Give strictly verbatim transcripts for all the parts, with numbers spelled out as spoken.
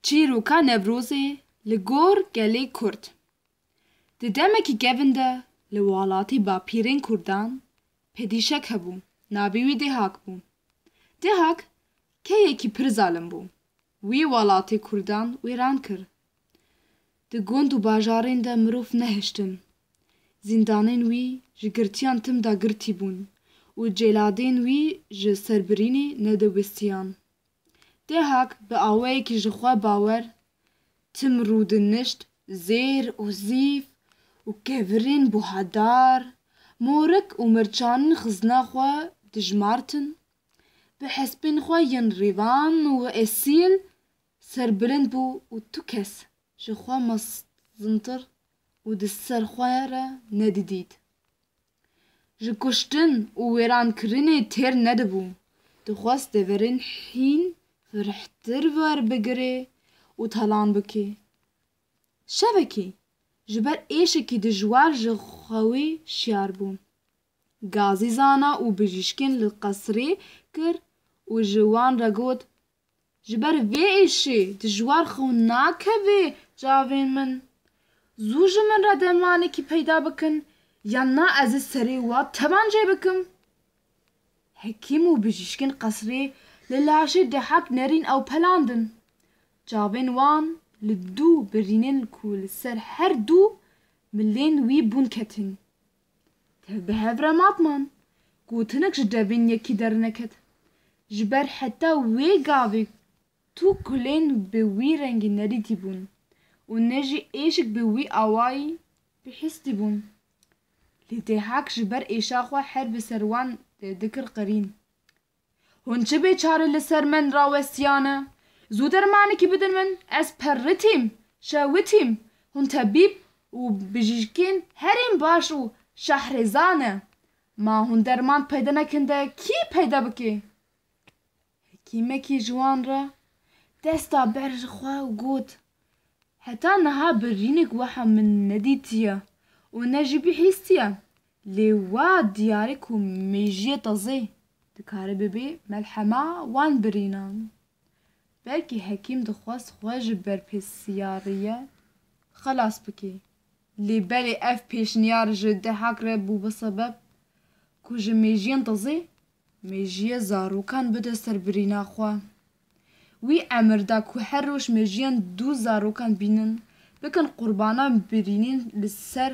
Çîroka Newrozê li gor gelê Kurd. Di demekî kevin de li welatê bapîrên Kurdan pedîşek hebû, navê wî Dêhak bû. Dêhak keyekî pir zalim bû. Wî welatê Kurdan wêran kir. Di gund û bajarên de mirov nehiştin. Zîndanên wî ji girtiyan tim dagirtî bûn û celadên wî ji serbirînê nediwestiyan. Dêhak bi awayekî ji xwe bawer, tim rûdinişt, zêr û zîv û kevirên buhadar, morik û mirçanên xizna xwe dijmartin. Bi hespên xwe yên rêvan û esîl serbilind bû û tu kes ji xwe mezintir û di ser xwe re nedidît. Ji kuştin û wêrankirinê têr nedibû. Dixwest deverên hîn firehtir werbigirê û talan bike. Şevekê ji ber êşekî dijwar ji xewê şiyar bû. Gazî zana û bijîşkên li qesrê kir û ji wan re got, "Ji ber vê êşê dijwar xew nakeve çavên min. Zû ji min re dermanekî peyda bikin, yan na ez ê serê we tevan jê bikim." Hekîm û bijîşkên qesrê li laşê Dehak nerîn ew pelandin. Çavên wan li du birînên ku li ser her du milên wî bûn ketin. Tev bi hev re matman. Gotinek ji devên yekî derneket. Ji ber heta wê gavê tu kulên bi wî rengî nedîtîbûn û ne jî êşik bi wî awayî bihîstîbûn. Lê Dehak ji ber êşa xwe her bi ser wan de dikir qirîn. "Hûn çi bêçare li ser min rawestiyane? Zû dermanekî bidin min, ez perritîm, şewitîm. Hûn tebîb û bijîşkên herîm baş û şehrêza ne. Ma hûn derman peyda nekin de kî peyda bike?" Hekîmekî ji wan re dest da ber ji xwe û got, "Heta niha birînek wiha min nedîtiye û ne jî bihîstiye. Lê wa diyar e ku mêjiyê tezê dikare bibe melhema wan birînan." Belkî hekîm dixwest xwe ji berpirsiyariyê xelas bike. Lê belê ev pêşniyar ji Dehak re bû bi sebeb ku ji mêjiyên tezê mêjiyê zarokan bide serbirîna xwe. Wî emir da ku her roj mêjiyên du zarokan bînin, bikin qurbana birînên li ser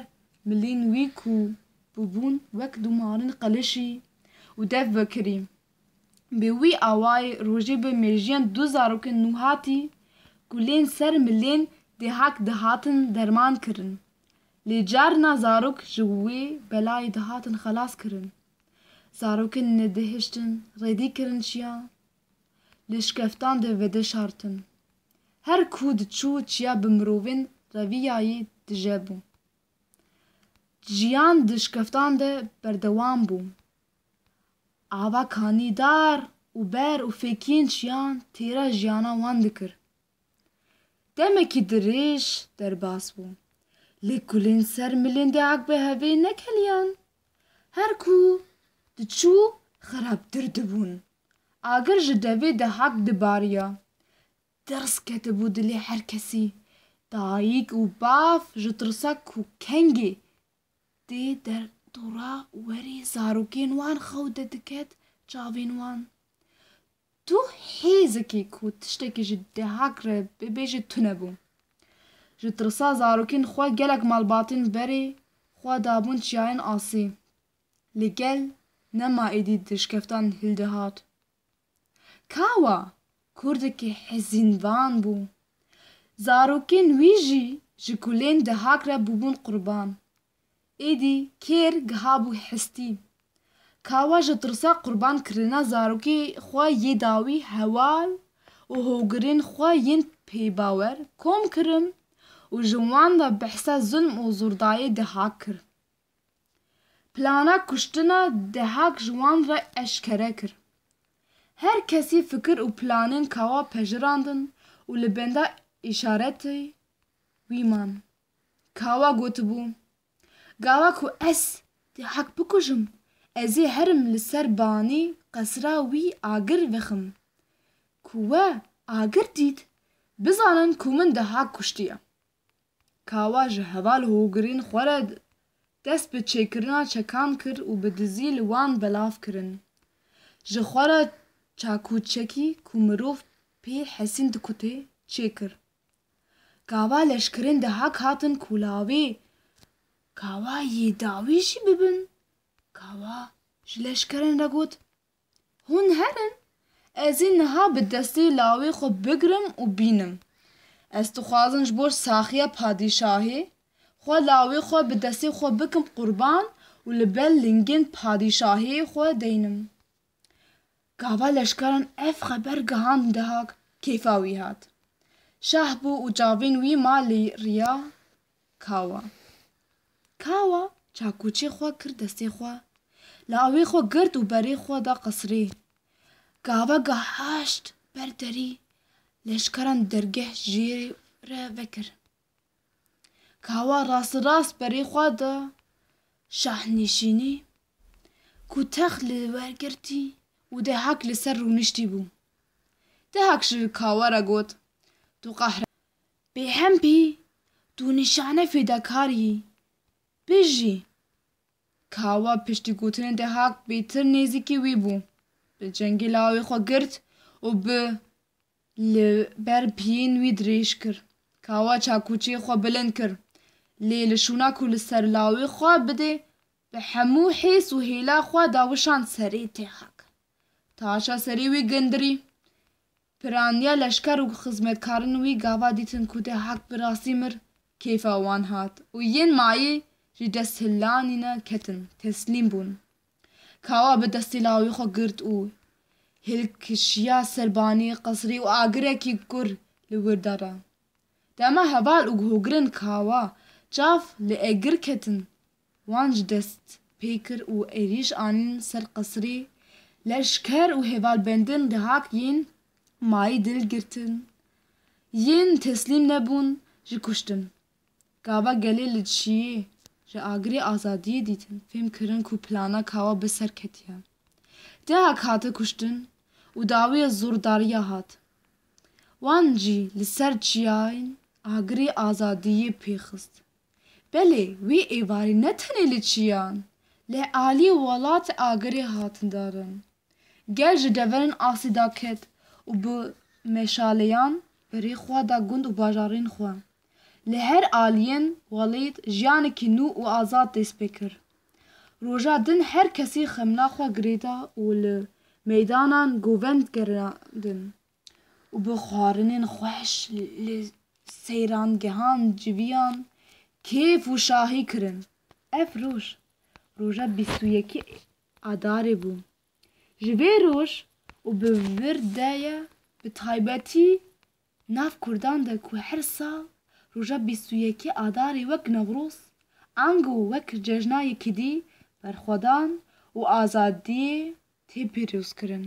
milên wî ku bûbûn wek dûmarên qelişî û dev vekirî. Bi wî awayî rojê bi mêjiyên du zarokên nûhatî ku lên ser milên Dehak dihatin derman kirin. Lê carna zarok ji wê belayê dihatin xelas kirin. Zarokên nedihiştin rêdî kirin çiyan, li şikeftan de vedişartin. Her ku diçû çiya bi mirovên reviyayê dije bû. Jiyan di şikeftan de berdewam bû. Ava kanî dar û ber û fêkiyên çiyan têra jiyana wan dikir. Demekî dirêj derbas bû. Lê kulên ser milên Dehak bi hevê nekeliyan. Her ku diçû xerabtir dibûn. Agir ji devê Dehak dibariya. Tirs ketibû dilê her kesî. Dayik û bav ji tirsa ku kengê dê derdora werê zarokên wan xew de diket çavên wan. Tu hêzekî ku tiştekî ji Dehak re bibêje tune bû. Ji tirsa zarokên xwe gelek malbatên berê xwe dabûn çiyayên asê. Lê gel nema êdî di şikeftan hildihat. Kawa, kurdekî hezînvan bû. Zarokên wî jî ji kulên Dehak re bûbûn qurban. Êdî kêr gihabû hestî. Kawa ji tirsa qurbankirina zarokê xwe yê dawî hewal û hogirên xwe yên pêbawer kom kirin û ji wan re behsa zulm û zordayê Dehak kir. Plana kuştina Dehak ji wan re eşkere kir. Her kesî fikir û planên Kawa pejirandin û li benda îşaretê wî man. Kawa gotibû, "Gava ku ez Dehak bikujim, ez ê herim li ser banî qesra wî agir vexim." Ku we agir dît, Bizanin ku min Dehak kuştiye. Kawa ji heval hogirên xwe re dest bi çêkirina çekan kir û bi dizî li wan belav kirin. Ji xwe re çakûçekî ku mirov pê hesîn dikutê çêkir. Gava leşkerên Dehak hatin ku lawê Kawa yê dawî jî bibin. Kawa ji leşkerên re got, Hûn herin, ez ê niha bi destê lawê xwe bigirim û bînim. Ez dixwazim ji bo saxiya padîşahê xwe lawê xwe bi destê xwe bikim qurban û li ber lingên padîşahê xwe deynim. Gava leşkeran ev xeber gihand Dehak, kêfa wî hat. Şah bû û çavên wî ma li riya Kawa. Kawa çakûçê xwe kir destê xwe, lawê xwe girt û berê xwe da qesrê. Gava gihaşt ber derî, leşkeran dergeh jê re vekir. Kawa rasterast berê xwe da şahnîşînê ku text li wer girtî û Dehak li ser rûniştî bû. Dehak ji Kawa re got, Tu qehre, bêhempî, tu nîşane fedakar yî. Bijî! Kawa piştî gotinên Dehak bêtir nêzîkî wî bû. Bi cengê lawê xwe girt û bi li ber piyên wî dirêj kir. Kawa çakûçiyê xwe bilind kir. Lê li şûna ku li ser lawê xwe bidê, bi hemû hêz û hêla xwe dawişand serê Dehak. Taşa serê wî gindirî. Piraniya leşker û xizmetkarên wî gava dîtin ku Dehak bi rastî mir, kêfa wan hat û yên mayî ji desthilanîne ketin, teslîm bûn. Kawa bi destê lawê xwe girt û hilkişiya serbanî qesrê û agirekî kur li wir dara. Dema heval û hogirên Kawa çav li egir ketin, wan ji dest pê kir û êrîş anîn ser qesrê. Leşker û hevalbendên Dehak yên mayî dil girtin, yên teslîm nebûn, ji kuştin. Gava gelê li çiyê ji agirê azadiyê dîtin, fêm kirin ku plana Kawa bi ser ketiye. Dehak hate kuştin û dawiya zordariya hat. Wan jî li ser çiyayên agirê azadiyê pê xist. Belê, wê êvarî ne tenê li çiyan, lê alî welat agirê hatin darin. Gel ji deverên asê daket û bi meşaleyan berê xwe da gund û bajarên xwe. Li her aliyên welêt jiyanekî nû û azad dest pê kir. Roja din her kesî xemla xwe girêda û li meydanan govend gerandin û bi xwarinên xweş li seyrangehan civiyan kêf û şahî kirin. Ev roj, roja bîst û yekê Adarê bû. Ji vê roj û bi vir de ye, bi taybetî nav Kurdan de ku her sal roja bîst û yekê Adarê wek Newroz, ango wek cejna yekîtî, berxwedan û azadiyê tê pîrozkirin.